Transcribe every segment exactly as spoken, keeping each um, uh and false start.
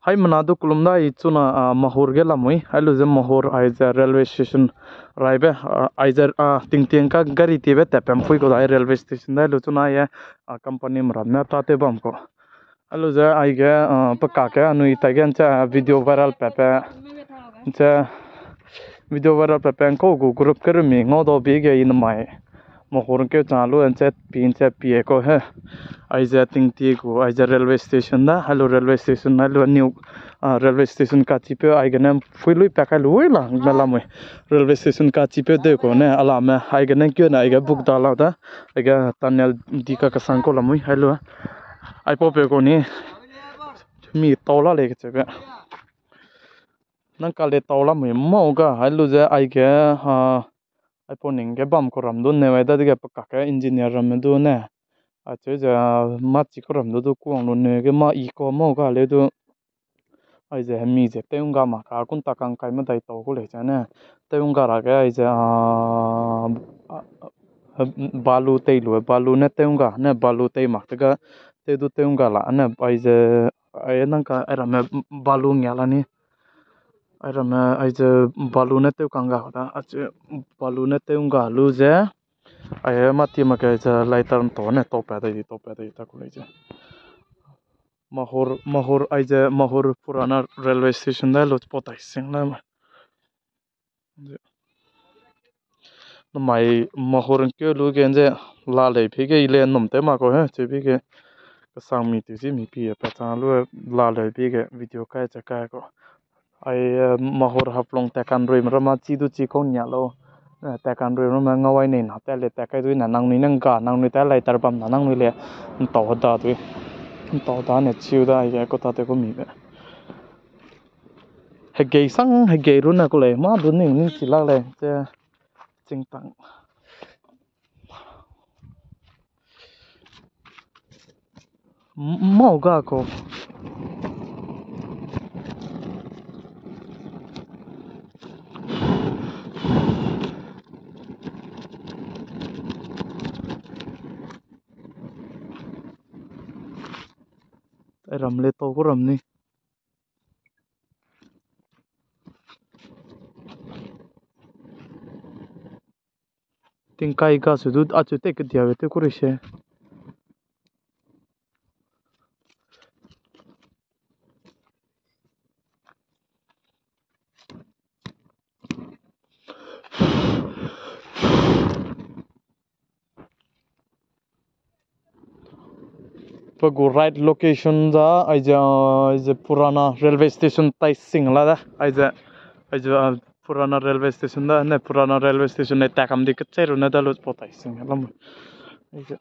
Haimena du kelum da i chuna, a, Mahur ge lamui, hailu ze Mahur aize railway station raibe, a, aize, a, tingtiang ka gari tiebe tatpeu mpui kau da ai railway station da lu chuna ye, a, company meram ne tatew bam kau. Hailu ze aige, a, pe kak ge anui taige nche video viral patpe, nche video viral patpe ngkau gu group kerumi ngau dau bi ge i namai Mahur ngkeu chang lu nche pi nche pie kau he. Aize tingti gu aize railway station da, hailu railway station, hailu new, a, railway station kachipeu aigene pui lui pa kai lu ui la me lamui. Railway station kachipeu deu kau ne alame aigene keu ne aige book da lau da, aige tunnel di ka kesang kau lamui hailu. Aipaupeu kau ni mi tau la lei kecheube. Nang kale tau lamui mau ga hailu ze aige, a, aipau ning ge bam kau ram du neu ai dadege pe kak ge engineer ramme du ne. Acheu ze, a, mâ chi kau ram du du kuang lu neu ge mâ i kau mau ga leu du. Aize hemi ze tew ngga mak ka kunta kangkai medai tau gu lei ze ne. Tew ngga ra ge aize, a, a, balu tei lu, balu ne tew ngga, ne balu tei mak te ga, tew du tew ngga la, ne aize, ai nang ka airamme balu ngia la ni. Airamme aize balu ne tew kangga da, acheu balu ne tew ngga lu ze, ai mâ ti mak ke ze lighter ntau ne taupat dai di, taupat dai di ta ku lei ze. Mahur, Mahur aize, Mahur purana railway station da lu chipau tai sing la ma. Namai Mahur ngkeu lu ge nze la lei pi ge i le num tew mak kau he, cheu bi ge kesang mi teu zi mi pi pa chang lu la lei bi ge video kai che kai kau. Ai, eh, Mahur Haflong tat kanruime ramme chi du chi kau nia lau. Eh, tat kanruime ramme ngau ai nei na tat le tat kai dui na nangnui ne ngga, nangnui tat lighter bam na nangnui le ntau da dui. Ntau da ne chiu da ai ge kau ta tew kau mi be. Hegei sang, hegei run na ku lei, mâ du ning ning chi lak lei, che chingtang. M-, mau ga kau. Ai ram le tau ku ram ni. Tingkai ga su du, acheu te kediabe te ku rei se. Pe gu right location da, aize, aize purana railway station tai sing la da, aize, aize, ah, purana railway station da, ne purana railway station ne takam di kechei ru ne da lu chipau tai sing lam. Aize.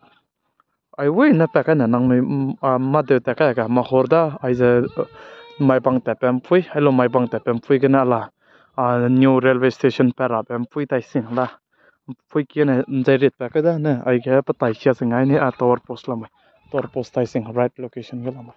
Ai wui ne pa kai ne nangnui, mm, ah, mâ deu tat kai ga Mahur da, aize, uh, Maibang tatpeu mpui, hailu Maibang tatpeu mpui gene la, ah, new railway station pa rapeu mpui tai sing la. Mpui ki ne nzai rit pa kai da ne, aige pe tai sia sing ai ni, ah, tower post lamai. Tower post tai sing right location ge lamai.